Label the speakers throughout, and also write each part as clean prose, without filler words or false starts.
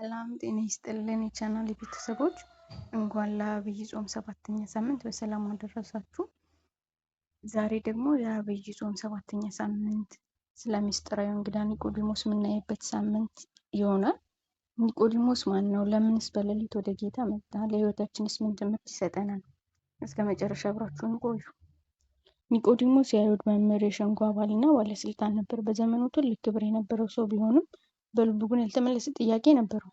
Speaker 1: ሰላም ጤና ይስጥልን የቻናል ቤተሰቦች፣ እንኳን ለዐቢይ ጾም ሰባተኛ ሳምንት በሰላም አደረሳችሁ። ዛሬ ደግሞ የዐቢይ ጾም ሰባተኛ ሳምንት ስለ ምስጢራዊ እንግዳ ኒቆዲሞስ የምናይበት ሳምንት ይሆናል። ኒቆዲሞስ ማን ነው? ለምንስ በሌሊት ወደ ጌታ መጣ? ለሕይወታችንስ ምን ትምህርት ይሰጠናል? እስከ መጨረሻ አብራችሁን ቆዩ። ኒቆዲሞስ የአይሁድ መምህር፣ የሸንጎ አባልና ባለስልጣን ነበር። በዘመኑ ትልቅ ክብር የነበረው ሰው ቢሆንም በልቡ ግን ያልተመለሰ ጥያቄ ነበረው።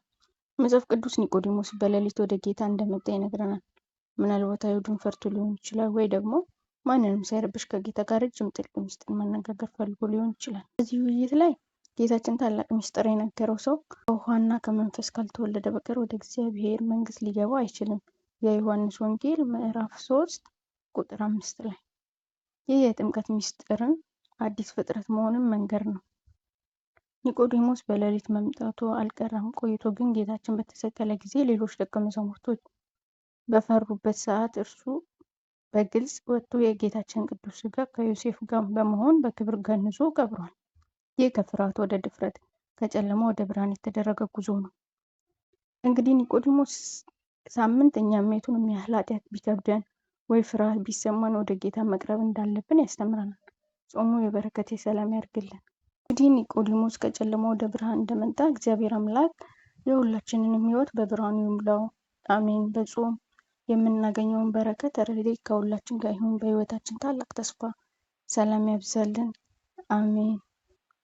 Speaker 1: መጽሐፍ ቅዱስ ኒቆዲሞስ በሌሊት ወደ ጌታ እንደመጣ ይነግረናል። ምናልባት አይሁድን ፈርቶ ሊሆን ይችላል፣ ወይ ደግሞ ማንንም ሳይረብሽ ከጌታ ጋር ረጅም ጥልቅ ምስጢር መነጋገር ፈልጎ ሊሆን ይችላል። በዚህ ውይይት ላይ ጌታችን ታላቅ ምስጢር የነገረው ሰው ከውሃና ከመንፈስ ካልተወለደ በቀር ወደ እግዚአብሔር መንግሥት ሊገባ አይችልም። የዮሐንስ ወንጌል ምዕራፍ 3 ቁጥር 5 ላይ። ይህ የጥምቀት ምስጢርን አዲስ ፍጥረት መሆንን መንገር ነው። ኒቆዲሞስ በሌሊት መምጣቱ አልቀረም። ቆይቶ ግን ጌታችን በተሰቀለ ጊዜ ሌሎች ደቀ መዛሙርቶች በፈሩበት ሰዓት እርሱ በግልጽ ወጥቶ የጌታችን ቅዱስ ሥጋ ከዮሴፍ ጋር በመሆን በክብር ገንዞ ቀብሯል። ይህ ከፍርሃት ወደ ድፍረት፣ ከጨለማ ወደ ብርሃን የተደረገ ጉዞ ነው። እንግዲህ ኒቆዲሞስ ሳምንት እኛም የቱንም ያህል ኃጢአት ቢከብደን ወይ ፍርሃት ቢሰማን ወደ ጌታ መቅረብ እንዳለብን ያስተምረናል። ጾሙ የበረከት የሰላም ያድርግልን። እንግዲህ ኒቆዲሞስ ከጨለማ ወደ ብርሃን እንደመጣ እግዚአብሔር አምላክ የሁላችንንም ሕይወት በብርሃኑ ይሙላው። አሜን። በጾም የምናገኘውን በረከት ረድኤት ከሁላችን ጋር ይሁን። በሕይወታችን ታላቅ ተስፋ ሰላም ያብዛልን። አሜን።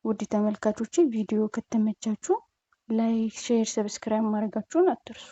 Speaker 1: ውድ ተመልካቾች ቪዲዮ ከተመቻችሁ like፣ share፣ subscribe ማድረጋችሁን አትርሱ።